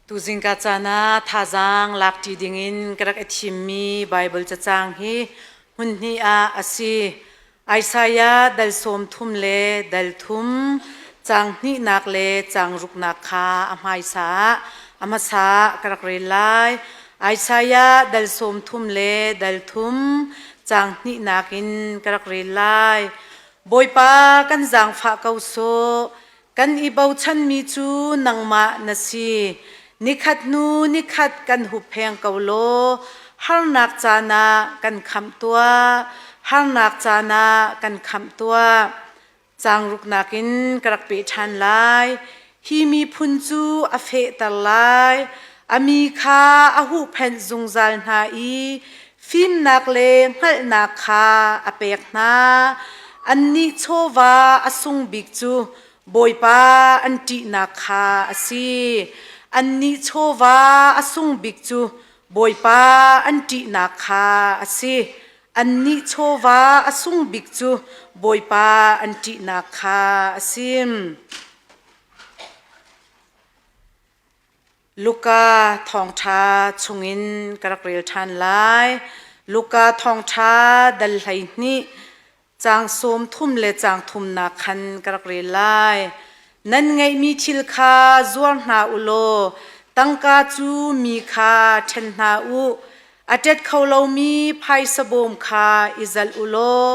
Tuzing ka caan ah thazaang lakṭi dingin ka rak i thimmi Baibal cacang hi hmunhnih ah a si. Isaiah dal 30 le dal thum caang hnihnak le caang ruknak kha a hmaisa ah a hmasa ah ka rak rel lai. Isaiah dal 30 le dal thum caang hnihnak in ka rak rel lai. Bawipa kan zaangfah ko sawh. Kan i bochanmi cu nangmah na si. Nikhat hnu nikhat kan huppheng ko law harnak caan ah kan khamh tuah. Harnak caan ah kan khamh tuah. Caangruknak in ka rak peh ṭhan lai. Hi miphun cu a fehter lai. A mi kha a huhphenh zungzal hna i fimnak le hngalhnak kha a pek hna. Annih chawva a sung bik cu Bawipa an ṭihnak kha a si. Annih chawva a sung bik cu Bawipa an ṭihnak kha a si. Annih chawva a sung bik cu Bawipa an ṭihnak kha a si. Luka thawngṭha chungin ka rak rel ṭhan lai. Luka thawngṭha dal 12 caang 30 le caang thumnak khan ka rak rel lai. Nan ngeihmi thil kha zuar hna u law tangka cu mi kha ṭhen hna u. A ṭet kho lomi phaisa bawm kha i zalh u law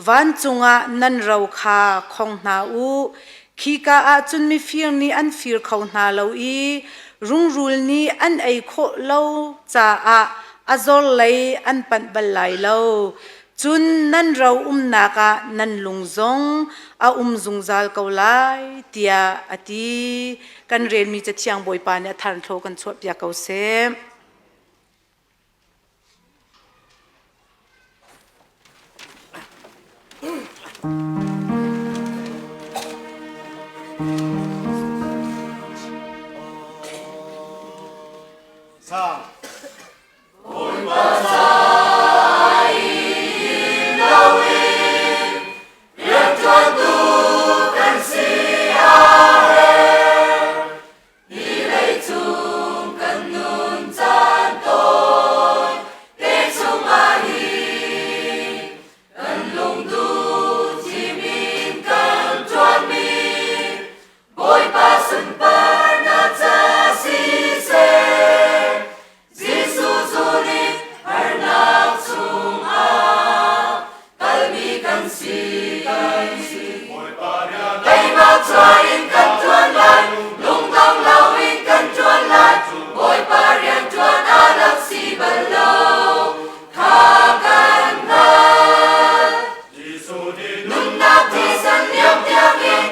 vancung ah nan ro kha khong hna u. Khika ah cun mifir nih an fir kho hna lo i rungrul nih an ei khawh lo caah a zor lei an panh bal lai lo. Cun nan ro umnak ah nan lung zong a um zungzal ko lai, tiah a ti. Kan relmi Cathiang Bawipa nih a thar thlaw kan chuahpiak ko seh. Sang. Leicung kan nun caan tawi te chungah hin kan lungduh thim in kan ṭuanmi Bawipa sunparnak ca siseh Jesuh zun in harnak chungah kalmi kan si kan si. Keimah chuah in kan ṭuan lai, lungdong loin kan ṭuan lai, Bawipa rian ṭuan a rak si bal lo, kha kan hngalh. Nunnak thisen liam tiangin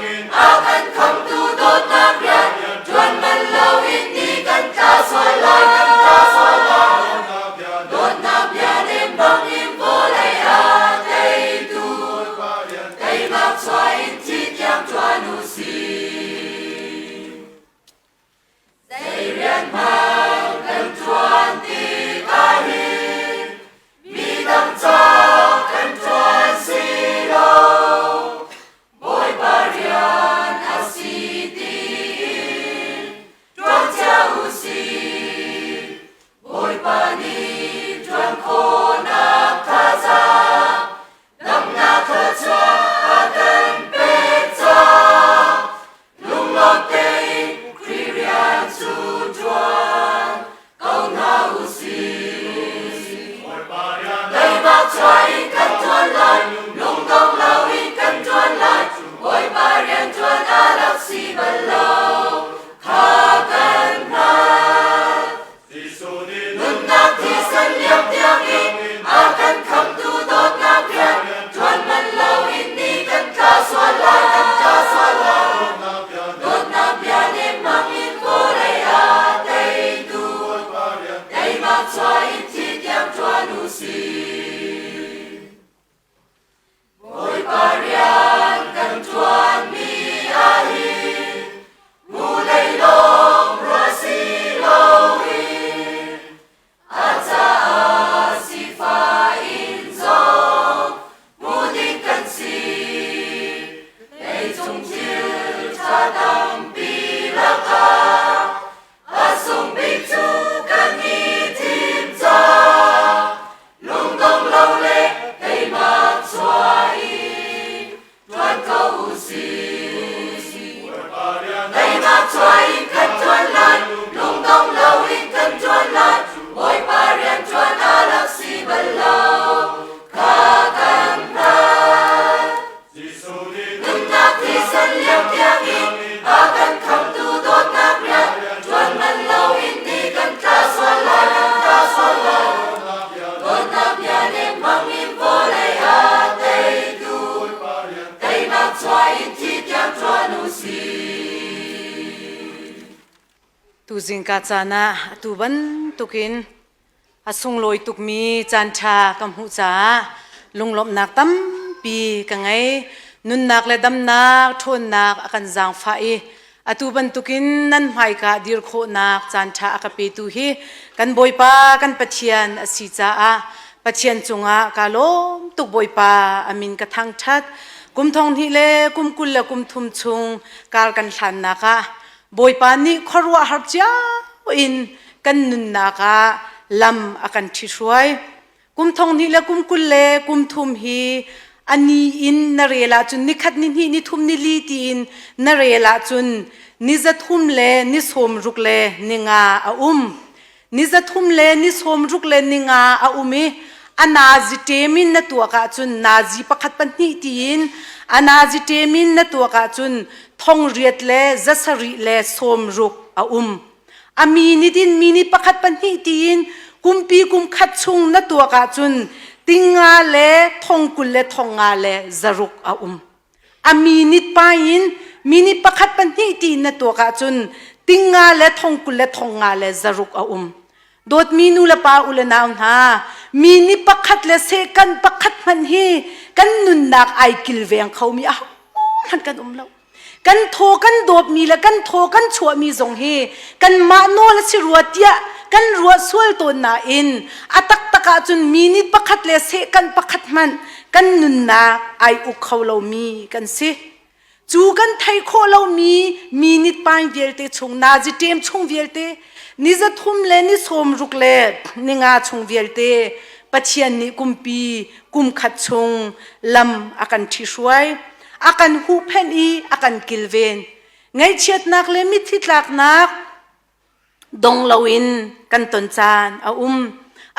a kan khamtu dawtnak rian ṭuan manh loin ni kan tla sual lai, kan tla sual lai. Dawtnak bia nem bangin vawlei a teitu teimak chuah in thi tiang ṭuan u sih. Zei rian hmanh kan ṭuan tikah hin midang ca kan ṭuan si lo. Bawipa rian a si tiin ṭuan cia u sih. Bawipa nih ṭuan khawhnak thazaang damnak thluachuah a kan pek caah lunglawm tein Khrih rian cu ṭuan ko hna u sih. Teimak chuah in kan ṭuan lai, lungdong loin kan ṭuan lai, Bawipa rian ṭuan a rak si bal lo, kha kan hngalh. Nunnak thisen liam tiangin a kan khamtu dawtnak rian ṭuan manh loin ni kan tla sual lai, kan tla sual lai. Dawtnak bia nemmang in vawlei a teitu teimak chuah in thi tiang ṭuan u sih. Bawipa rian kan ṭuanmi ahhin mu lei lawng ruah si loin a caah sifah in zong hmu ding kan si. Leicung thil ṭha tampi lakah a sung. chuah in kan ṭuan lai, lungdong loin kan ṭuan lai, Bawipa rian ṭuan a lak si bal lo, kha kan hngalh. Nunnak thisen lio tiangin a kan khamhtu dawtnak rian ṭuan manh loin ni kan tla sual lai, kan tla sual lai. Dawtnak bia nem hmangin vawlei a teitu teinak chuah in thi tiang ṭuan u sih. Tuzing ka caan ah atu bantukin a sunglawi tukmi caanṭha ka hmuh caah lunglawmhnak tampi ka ngei. Nunnak le damnak ṭhawnnak a kan zaangfah i atu bantukin nan hmaika dir khawhnak caanṭha a ka petu hi kan Bawipa kan Pathian a si caah Pathian cungah kaa lawm tuk Bawipa a min ka thangṭhat. Kum thong hnih le kum 20 le kum thum chung kar kan hlannak ah Bawipa nih khuaruahhar cio in kan nunnak ah lam a kan ṭhithruai. Kum thong hnih le kum 20 le kum thum hi a ni in na rel ahcun ni khat ni hnih ni thum ni li tiin na rel ahcun ni za thum le ni sawm ruk le ni nga a um. Ni za thum le ni sawm ruk le ni nga a um i a nazi ṭem in na tuak ahcun nazi pakhat pahnih tiin a nazi ṭem in na tuak ahcun thong riat le za sarih le sawm ruk a um. A mi ni din mi ni pakhat pahnih tiin kumpi kum khat chung na tuak ahcun tinga le thong 20 le thong nga le zaruk a um. A minute pa in minute pakhat pahnih tiin na tuak ahcun tinga le thong 20 le thong nga le zaruk a um. Dawtmi nu le pa u le nau hna, mi ni pakhat le second pakhat hmanh hi kan nunnak ai kilveng khomi ahohmanh kan um lo. Kan thaw kan dawpmi le kan thaw kan chuahmi zong hi kanmah nawl a si rua tiah kan ruah sual tawn nain a taktak ahcun minute pakhat le second pakhat hmanh kan nunnak ai uk kho lomi kan si. Cu kan thei khawh lomi minute paing vialte chung nazi ṭem chung vialte ni za thum le ni sawm ruk le ni nga chung vialte Pathian nih kumpi kum khat chung lam a kan ṭhihruai a kan huhphenh i a kan kilven. Ngaihchiatnak le mitthli tlaknak dong loin kan ton caan a um.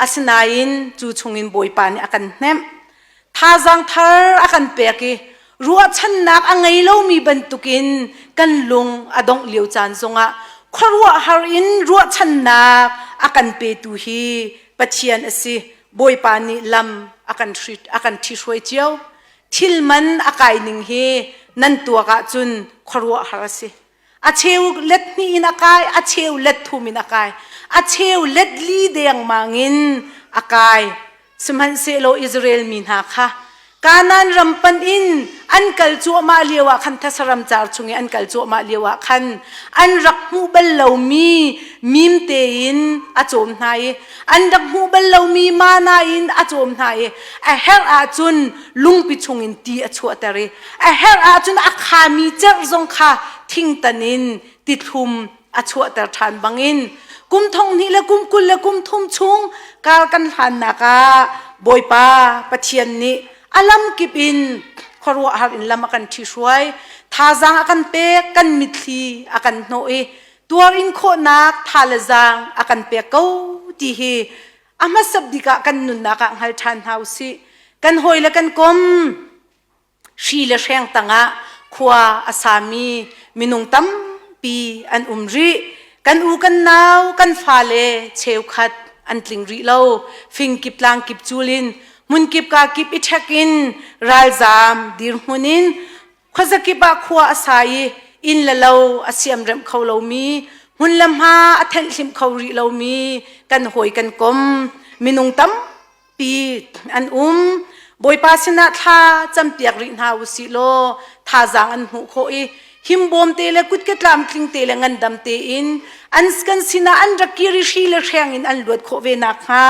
Asinain cu chungin Bawipa nih a kan hnemh. Thazaang thar a kan pek i ruahchannak a ngei lomi bantukin kan lung a dongh lio caan zongah khuaruahhar in ruahchannak a kan petu hi Pathian a si. Bawipa nih lam a kan a kan ṭhihruai cio. Thil man a kai ning hi nan tuak ahcun khuaruahhar a si. A cheu let hnih in a kai, a cheu let thum in a kai, a cheu let li dengmang in a kai. Sihmanhsehlaw Israel mi hna kha Kanaan ram panh in an kal cuahmah lio ah khan Thesaram car chung i an kal cuahmah lio ah khan an rak hmuh bal lomi mim tein a cawm hna i an rak hmuh bal lomi mana in a cawm hna i a herh ahcun lungpi chungin ti a chuahter i a herh ahcun a khami cerh zong kha thingtan in tithlum a chuahter ṭhan bangin kum thong hnih le kum 20 le kum thum chung kar kan hlannak ah Bawipa Pathian nih a lam kip in khuaruahhar in lam a kan ṭhihruai thazaang a kan pek kan mitthli a kan hnawh i tuar in khawhnak tha le zaang a kan pek ko ti hi a hmasab bik ah kan nunnak ah hngal ṭhan hna u sih kan hawi le kan kom hri le hreng tangah khua a sami minung tampi an um rih kan u kan nau kan fale cheukhat an tling rih lo fingkip tlangkip culin hmunkip ka kip i ṭhek in ralzaam dirhmun in Khuazakip ah khua a sa i inn le lo a siamremh kho lomi, hmun le hma a thenhhlimh kho rih lomi kan hawi kan kom minung tampi an um. Bawipa sinah thla campiak rih hna u sih law thazaang an hmuh khawh i himbawm te le kutke tlamtling te le ngandam tein an kan sinah an rak kir i hri le hreng in an luat khawh ve nakhnga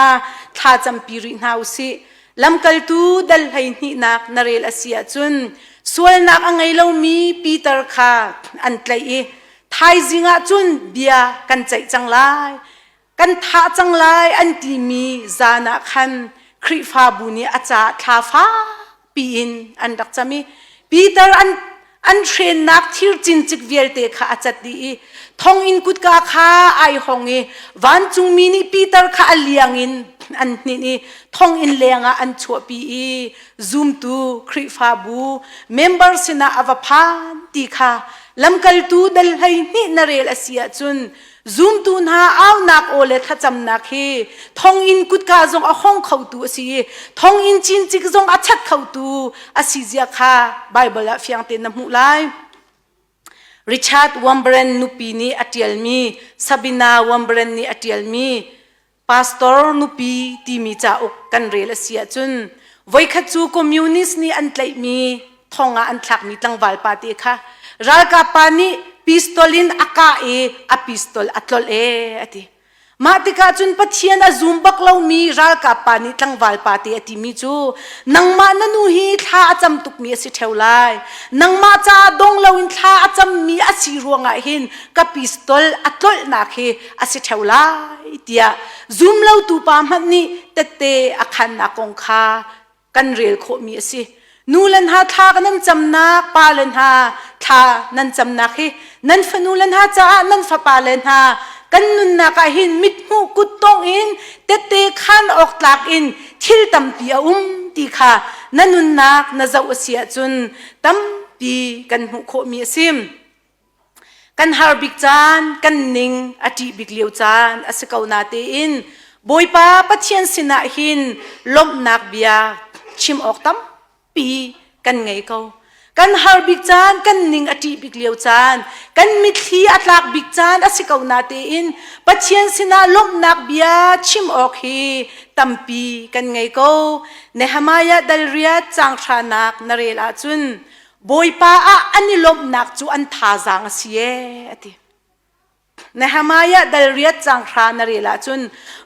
thla campi rih hna u sih. Lamkaltu dal hleihnihnak na rel a si ahcun sualnak a ngei lomi Peter kha an tlaih i thaizing ah cun bia kan ceih cang lai, kan thah cang lai an timi zan ah khan Khrihfabu nih a caah thla fakpi in an rak cam i Peter an. An hrennak thir cincik vialte kha a cat dih i thonginn kutka kha ai hong i vancungmi nih Peter kha a liang in an hninh i thonginn lengah an chuahpi i zumtu Khrihfabu member sinah a va phan ti kha lamkaltu dal 12 na rel a si ahcun Zumtu hna aunak aw le thlacamnak hi thonginn kutka zong a hong khotu a si i thonginn cincik zong a chat khotu a si zia kha Baibal ah fiang tein na hmuh lai. Richard Wurmbrand nupi nih a ṭialmi Sabina Wurmbrand nih a ṭialmi Pastor nupi timi cauk kan rel a si ahcun voikhat cu communist nih an tlaihmi thong ah an thlakmi tlangval pa te kha ralkap pa nih pistol in a kah i a pistol a tlolh ee a ti. Mah tikah cun Pathian a zum bak lomi ralkap pa nih tlangval pa te a timi cu nangmah na nu hi thla a cam tukmi a si ṭheo lai. Nangmah caah dong loin thla a cammi a si ruangah hin ka pistol a tlolhnak hi a si ṭheo lai tiah zumlotu pa hmanh nih tette a khannak kong kha kan rel khawhmi a si. Nu le hna thla nan camnak, pa le hna thla nan camnak hi nan fanu le hna caah nan fapa le hna kan nunnak ah hin mithmuh kuttong in tette khan awk tlak in thil tampi a um ti kha na nunnak na zoh a si ahcun tampi kan hmuh khawhmi a si. Kan har bik caan, kan ning a ṭih bik lio caan a si ko natein Bawipa Pathian sinah hin lawmhnak bia chim awk tampi kan ngei ko. Kan har bik caan, kan ning a ṭih bik lio caan, kan mitthli a tlak bik caan a si ko natein Pathian sinah lawmhnak bia chim awk hi tampi kan ngei ko. Nehemiah dal riat caang hranak na rel ahcun Bawipa ah an i lawmhnak cu an thazaang a si ee a ti. Nehemiah dal riat cang hra na rel ahcun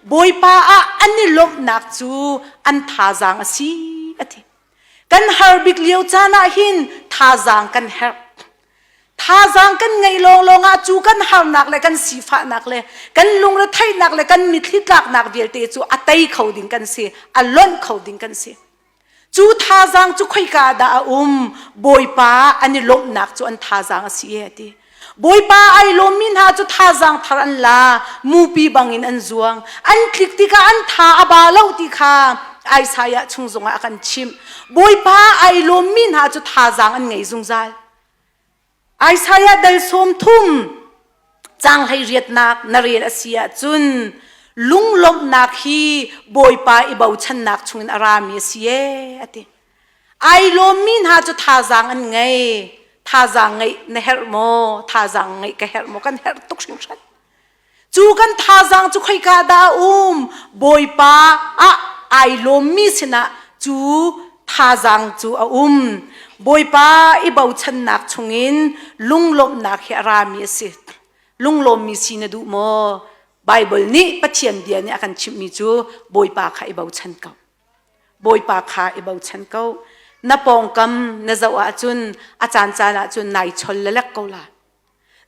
Bawipa ah an i lawmhnak cu an thazaang a si a ti. Kan har bik lio caan ah hin thazaang kan herh. Thazaang kan ngeih lawnglawng ah cu kan harnak le kan sifahnak le kan lungretheihnak le kan mitthli tlaknak vialte cu a tei kho ding kan si, a lonh kho ding kan si. Cu thazaang cu khoika dah a um? Bawipa an i lawmhnak cu an thazaang a si e a ti. Bawipa ai lawmmi hna cu thazaang thar an la, mupi bangin an zuang. An tlik tikah an tha a ba lo ti kha Isaiah chung zongah a kan chimh. Bawipa ai lawmmi hna cu thazaang an ngei zungzal. Isaiah dal 30 caang 18nak na rel a si ahcun lunglawmhnak hi Bawipa i bochannak chungin a rami a si ee a ti. Ai lawmmi hna cu thazaang an ngei. Thazaang ngeih na herh maw? Thazaang ngeih ka herh maw? Kan herh tuk hringhran. Cu kan thazaang cu khoika dah a um? Bawipa ah ai lawmmi sinah cu thazaang cu a um. Bawipa i bochannak chungin lunglawmhnak hi a rami a si. Lunglawmmi si na duh maw? Baibal nih Pathian bia nih a kan chimhmi cu Bawipa kha i bochan ko. Bawipa kha i bochan ko. Na pawngkam na zoh ahcun a caancaan ahcun nai chol lelek ko la.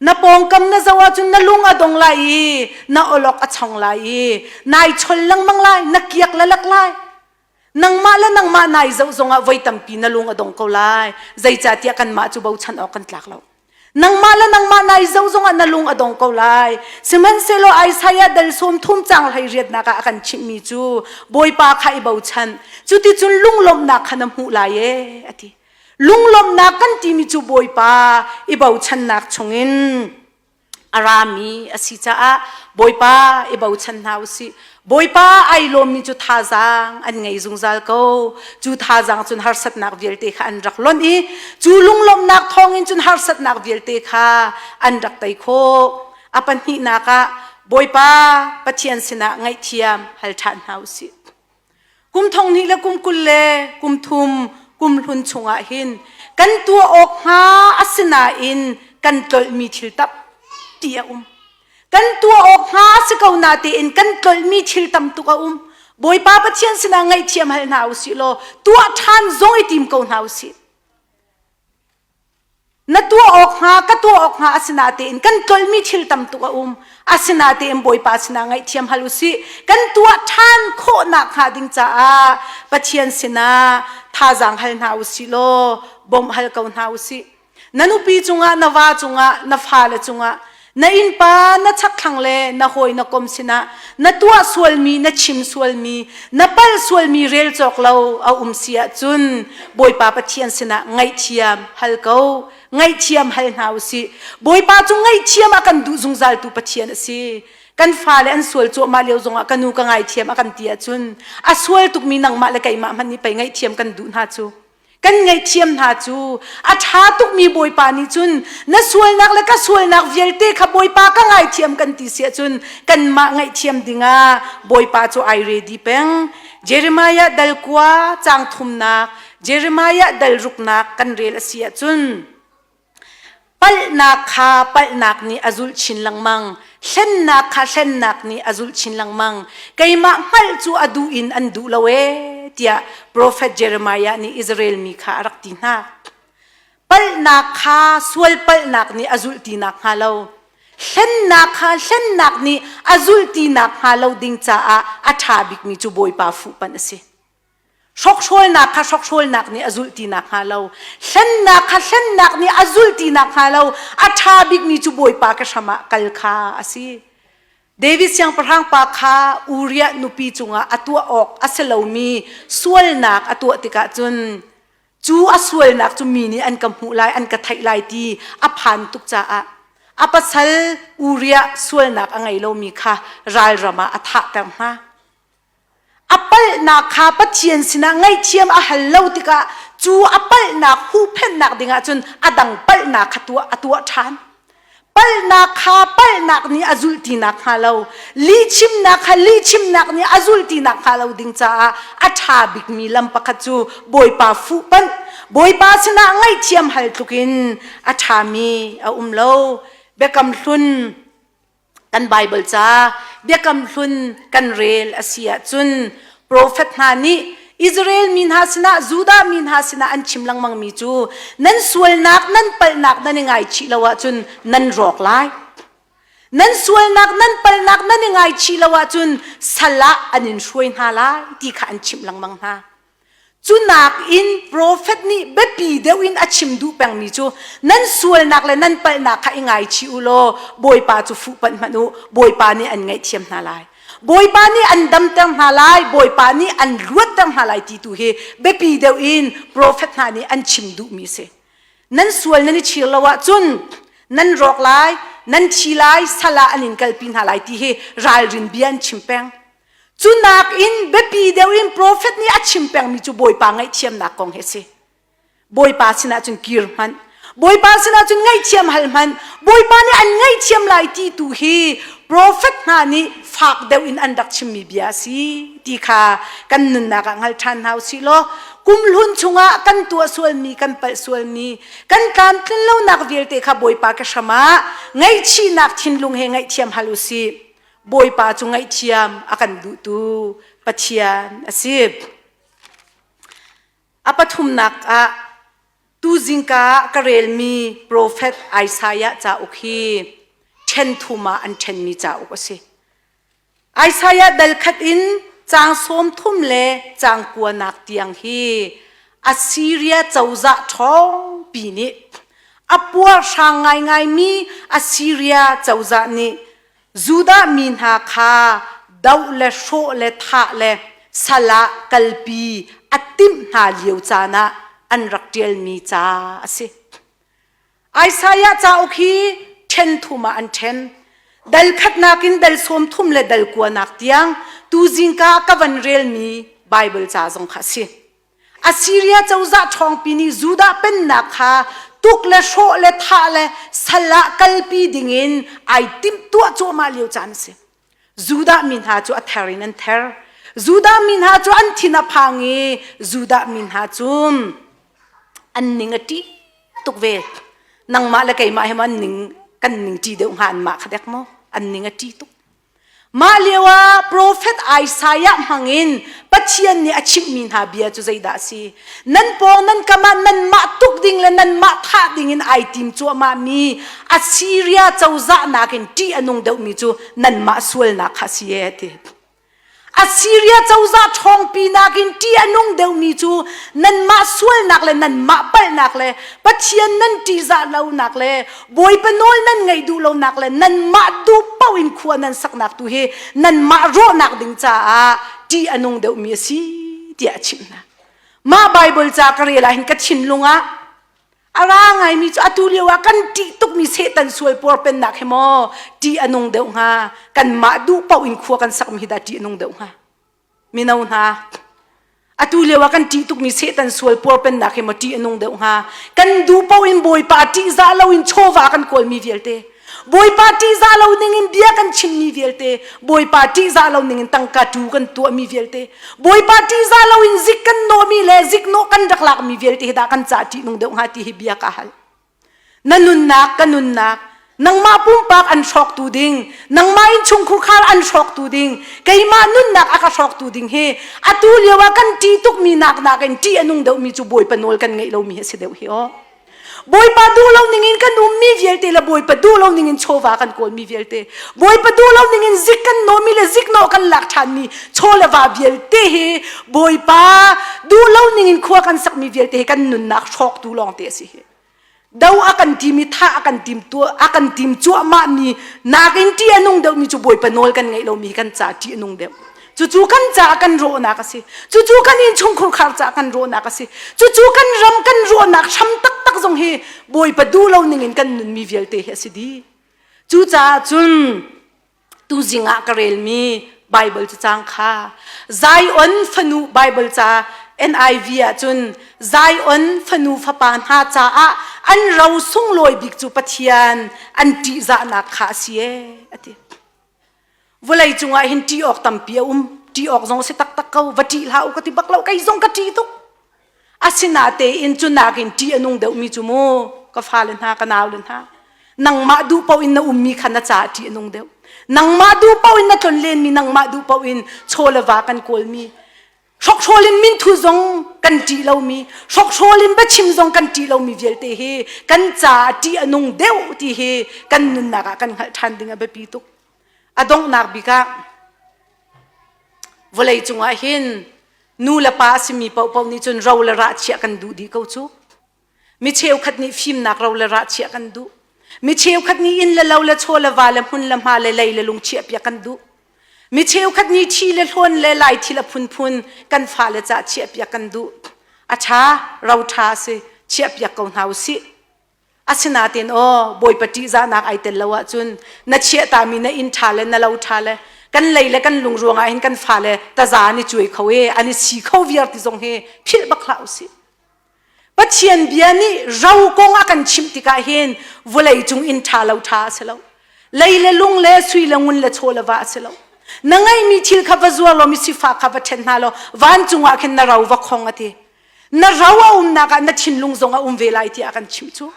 Na pawngkam na zoh ahcun na lung a dong lai i na awlok a chong lai i nai chol lengmang lai, na kiak lalak lai. Nangmah le nangmah nai zoh zongah voi tampi na lung a dong ko lai. Zeicahtiah kanmah cu bochan awk kan tlak lo. Nangmah le nangmah nai zoh zongah na lung a dong ko lai. Sihmanhsehlaw Isaiah dal 30 caang 18 ah a kan chimhmi cu Bawipa kha i bochan. Cuticun lunglawmhnak kha na hmuh lai ee, a ti. Lunglawmhnak kan timi cu Bawipa i bochannak chungin a rami a si caah Bawipa i bochan hna u sih. Bawipa ai lawmmi cu thazaang an ngei zungzal ko. Cu thazaang cun harsatnak vialte kha an rak lonh i cu lunglawmhnak thawngin cun harsatnak vialte kha an rak tei khawh. A pahnihnak ah Bawipa Pathian sinah ngaihthiam hal ṭhan hna u sih. Kum thong hnih le kum 20 le kum thum kum hlun chungah hin kan tuah awk hnga asinain kan tlolhmi thil tampi a um. Kan tuah awk hnga a si ko natein kan tlolhmi thil tam tuk a um. Bawipa Pathian sinah ngaihthiam hal hna u sih law tuah ṭhan zong i tim ko hna u sih. Na tuah awk hnga ka tuah awk hnga asinatein kan tlolhmi thil tam tuk a um. Asinatein Bawipa sinah ngaihthiam hal usih. Kan tuah ṭhan khawhnak hnga ding caah Pathian sinah thazaang hal hna usih law bawmh hal ko hna usih. Na nupi cungah, na va cungah, na fale cungah, na innpa, na chakthlang le na hawi na kom sinah na tuah sualmi, na chim sualmi, na palh sualmi rel cawk lo a um si ahcun Bawipa Pathian sinah ngaihthiam hal ko. Ngaihthiam hal hna u sih. Bawipa cu ngaihthiam a kan duh zungzaltu Pathian a si. Kan fale an sual cuahmah lio zongah ka nu ka ngaithiam a kan ti ahcun a sual tukmi nangmah le keimah hmanh nih pei ngaihthiam kan duh hna cu. Kan ngaihthiam hna cu a ṭha tukmi Bawipa nih cun na sualnak le ka sualnak vialte kha Bawipa ka ngaithiam kan ti si ahcun kanmah ngaihthiam dingah Bawipa cu ai ready peng. Jeremiah dal kua caang thumnak Jeremiah dal ruknak kan rel a si ahcun Palhnak kha palhnak nih a zulh chin lengmang. Hlennak kha hlennak nih a zulh chin lengmang. Keimah hngalh cu a duh in an duh lo ee tiah profet Jeremiah nih Israel mi kha a rak ti hna. Palhnak kha sual palhnak nih a zulh ti nakhnga lo. Hlennak kha hlennak nih a zulh ti nakhnga lo ding caah a ṭha bikmi cu Bawipa fuhpanh a si. Hrokhrawlnak kha hrokhrawlnak nih a zulh ti nakhnga lo, hlennak kha hlennak nih a zulh ti nakhnga lo, a ṭha bikmi cu Bawipa ka hram ah kal kha a si. David siangpahrang pa kha Uriah nupi cungah a tuah awk a si lomi sualnak a tuah tikah cun cu a sualnak cu mi nih an ka hmuh lai, an ka theih lai ti a phan tuk caah a pasal Uriah sualnak a ngei lomi kha ralram ah a thahter hna. A palhnak kha Pathian sinah ngaihthiam a hal lo tikah cu a palhnak huhphenhnak dingah cun a dang palhnak kha tuah a tuah ṭhan. Palhnak kha palhnak nih a zulh ti nakhnga lo, lihchimnak kha lihchimnak nih a zulh ti nakhnga lo ding caah a ṭha bikmi lam pakhat cu Bawipa fuhpanh, Bawipa sinah ngaihthiam hal tlukin a ṭhami a um lo. Biakam Hlun Kan Baibal ca Biakam Hlun kan rel a si ahcun profet hna nih Israel mi hna sinah Judah mi hna sinah an chim lengmangmi cu nan sualnak nan palhnak nan i ngaichih lo ahcun nan rawk lai. Nan sualnak nan palhnak nan i ngaichih lo ahcun sal ah an in hruai hna lai ti kha an chimh lengmang hna. Cu nakin profet nih biapi deuh in a chim duh pengmi cu nan sualnak le nan palhnak kha i ngaichih u law Bawipa cu fuhpanh hmanh u, Bawipa nih an ngaihthiam hna lai. Bawipa nih an damter hna lai, Bawipa nih an luatter hna lai ti tu hi biapi deuh in profet hna nih an chim duhmi a si. Nan sual nan i chir lo ahcun nan rawk lai, nan thi lai, sal ah an in kalpi hna lai ti hi ralrin bia an chim peng. Cu nakin biapi deuh in profet nih a chim pengmi cu Bawipa ngaihthiamnak kong hi a si. Bawipa sinah cun kir hmanh. Bawipa sinah cun ngaihthiam hal hmanh. Bawipa nih an ngaihthiam lai ti tu hi profet hna nih fak deuh in an rak chimmi bia a si ti kha kan nunnak ah hngal ṭhan hna u sih law kumhlun chungah kan tuah sualmi kan palh sualmi kan tlamtlin lonak vialte kha Bawipa ka hram ah ngaihchihnak thinlung he ngaihthiam hal u sih. Bawipa cu ngaihthiam a kan duhtu Pathian a si. A pathumnak ah tu zingka ah ka relmi profet Isaiah cauk hi ṭhen thum ah an ṭhenmi cauk a si. Isaiah dal khat in caang 30 le caang kuanak tiang hi Assyria cozah ṭhawngpi nih a puarhrang ngaingaimi Assyria cozah nih Judah mi hna kha doh le hrawh le thah le sal ah kalpi a timh hna lio caan ah an rak ṭialmi ca a si. Isaiah cauk hi ṭhen thum ah an ṭhen. Dal khatnak in dal 30 le dal kuanak tiang tu zingka ka van relmi Baibal ca zong kha a si. Assyria cozah ṭhawngpi nih Judah pennak kha tuk le hrawh le thah le sal ah kalpi dingin ai timhtuah cuahmah lio caan a si. Judah mi hna cu a ther in an ther. Judah mi hna cu an thin a phang i Judah mi hna cu an ning a ṭih tuk ve. Nangmah le keimah he an ning kan ning ṭi deuh hnga anmah kha dek maw? An ning a ṭi tuk. Mah lioah profet Isaiah hmangin Pathian nih a chimhmi hna bia cu zeidah a si? Nan pawng nan kam ah nanmah tuk ding le nanmah thah ding in ai tim cuahmahmi Assyria cozah nakin ṭih a nung deuhmi cu nanmah sualnak kha a si ee ti. Assyria cozah ṭhawngpi nakin ṭih a nung deuhmi cu nanmah sualnak le nanmah palhnak le Pathian nan ṭihzah lonak le Bawipa nawl nan ngaih duh lonak le nanmah duh paoh in khua nan saknak tu hi nanmah rawhnak ding caah ṭih a nung deuhmi a si tiah a chimh hna. Mah Baibal ca ka rel ah hin ka thinlung ah a ra ngaimi cu atu lio ah kan ṭih tukmi Satan sual puarpennak hi maw ṭih a nung deuh hnga kanmah duh paoh in khua kan sakmi hi dah ṭih a nung deuh hnga mino hna atu lio ah kan ṭih tukmi Satan sual puarpennak hi maw ṭih a nung deuh hnga kan duh paoh in Bawipa ṭihzah loin chawva kan kawlmi vialte Bawipa ṭihzah lo ningin bia kan chimmi vialte, Bawipa ṭihzah lo ningin tangka tu kan tuahmi vialte, Bawipa ṭihzah lo in zik kan nawhmi le ziknawh kan rak lakmi vialte hi dah kan ca ṭihnung deuh hnga ti hi bia ka hal. Na nunnak, ka nunnak, nangmah pumpak an hrawktu ding, nangmah innchungkhur khar an hrawktu ding, keimah nunnak a ka hrawktu ding hi atu lio ah kan ṭih tukmi nak nakin ṭih a nung deuhmi cu Bawipa nawl kan ngeih lomi hi a si deuh hi aw. Bawipa duh lo ningin kan ummi vialte le Bawipa duh lo ningin chawva kan kawlmi vialte Bawipa duh lo ningin zik kan nawmi le ziknawh kan lak ṭhanmi chaw le va vialte hi Bawipa duh lo ningin khua kan sakmi vialte hi kan nunnak hrawktu lawngte a si hi. Do a kan timi thah a kan tim tu a kan tim cuahmah mi nakin ṭih a nung deuhmi cu Bawipa nawl kan ngeih lomi kan ca ṭih a nung deuh. Cucu kan caah kan rawhnak a si. Cucu kan innchungkhur khar caah kan rawhnak a si. Cucu kan ram kan rawhnak hram taktak zong hi Bawipa duh lo ningin kan nunmi vialte hi a si dih. Cucaah cun tuzing ah ka relmi Bible cacang kha Zion fanu Bible ca NIV ah cun Zion fanu fapa hna caah an ro sunglawi bik cu Pathian an ṭihzahnak kha a si ee a ti. Vawlei cungah hin ṭih awk tampi a um. Ṭih awk zong a si taktak ko. Va ṭih hlah u ka ti bak lo. Kei zong ka ṭih tuk. Asinatein cu nakin ṭih a nung deuhmi cu mu ka fale hna ka naule hna nangmah duh paoh in na ummi kha na caah ṭih a nung deuh. Nangmah duh paoh in na tlonlenmi nangmah duh paoh in chaw le va kan kawlmi Hrokhrawl in minthu zong kan ṭih lomi, hrokhrawl in biachim zong kan ṭih lomi vialte hi kan caah ṭih a nung deuh ti hi kan nunnak ah kan hngalh ṭhan ding a biapi tuk. A donghnak bik ah vawlei cungah hin nu le pa a simi paohpaoh nih cun ro le rah chiah kan duh dih ko cu. Mi cheukhat nih fimnak ro le rah chiah kan duh. Mi cheukhat nih inn le lo le chaw le va le hmun le hma le lei le lung chiah piak kan duh. Mi cheukhat nih thi le hlawn le lai thil a phunphun kan fale cah chiah piak kan duh. A ṭha, ro ṭha a si, chiah piak ko hna usih. Asinain aw, Bawipa ṭihzahnak ai tel lo ahcun na chiahtami na inn ṭha le na lo ṭha le kan lei le kan lung ruangah hin kan fale taza an i cuai kho i an i si kho viar ti zong hi philh bak hlah usih. Pathian bia nih ro kong a kan chimh tikah hin vawlei cung inn ṭha lo ṭha a si lo. Lei le lung le sui le ngun le chaw le va a si lo. Na ngeihmi thil kha va zuar law misifak kha va ṭhen hna law vancung ah khin na ro va khong a ti. Na ro a umnak ah na thinlung zong a um ve lai tiah a kan chimh cu.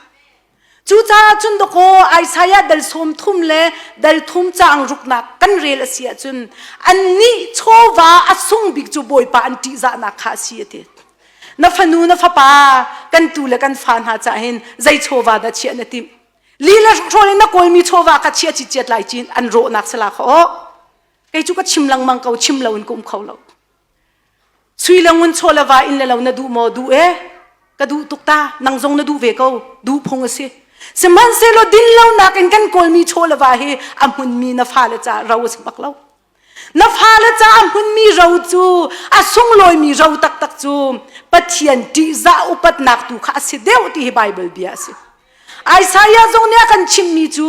Cucaah cun dakaw Isaiah dal sawm thum le dal thum caang ruknak kan rel a si ahcun annih chawva a sung bik cu Bawipa an ṭihzahnak kha a si a ti. Na fanu na fapa kan tu le kan fa hna cah hin zei chawva dah chiah na timh? Li le hrawl in na kawlmi chawva kha chia ciciat lai cin an rawhnak sala kha aw. Kei cu ka chim lengmang ko chim lo in ka um kho lo. Sui le ngun chaw le va in le lo na duh maw? Duh e. Ka duh tuk ta. Nang zong na duh ve ko. Duh phung a si. Sihmanhsehlaw din lonak in kan kawlmi chaw le va hi a hmunmi na fale caah ro a si bak lo. Na fale caah a hmunmi ro cu a sunglawimi ro taktak cu Pathian ṭihzah upatnak tu kha a si deuh ti hi Baibal bia a si. Isaiah zong nih a kan chimhmi cu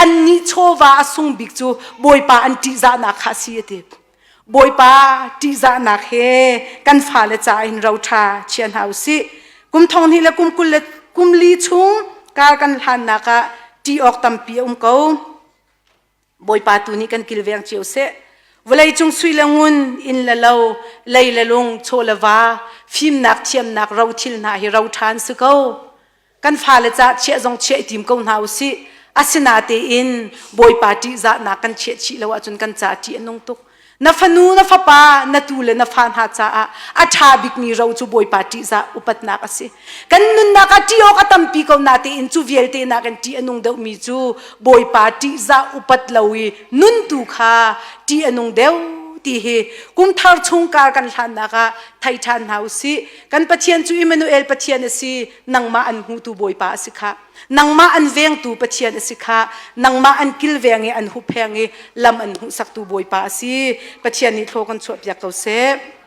annih chawva a sung bik cu Bawipa an ṭihzahnak kha a si a ti. Bawipa ṭihzahnak he kan fale caah hin ro ṭha chia hna u sih. Kum thong hnih le kum 20 le kum li chung kar kan hlannak ah ṭih awk tampi a um ko. Bawipa tu nih kan kilveng cio seh. Vawleicung sui le ngun, inn le lo, lei le lung, chaw le va, fimnak, thiamnak, rothil hna hi ro ṭha an si ko. Kan fale ca chiah zong chiah i tim ko hna u sih. Asinatein Bawipa ṭihzahnak kan chiah chih lo ahcun kan ca ṭih a nung tuk. Na fanu, na fapa, na tu le na fa hna caah a ṭha bikmi ro cu Bawipa ṭihzah upatnak a si. Kan nunnak ah ṭih awk a tampi ko natein cu vialte nakin ṭih a nung deuhmi cu Bawipa ṭihzah upat lo i nun tu kha ṭih a nung deuh. ti hi kumthar chung kar kan hlannak ah thei ṭhan hna u sih. Kan Pathian cu Immanuel Pathian a si, nangmah an hmutu Bawipa a si khah. Nangmah an vengtu Pathian a si khah. Nangmah an kilveng i an huppheng i lam an hmuhsaktu Bawipa a si. Pathian nih thlaw kan chuahpiak ko seh.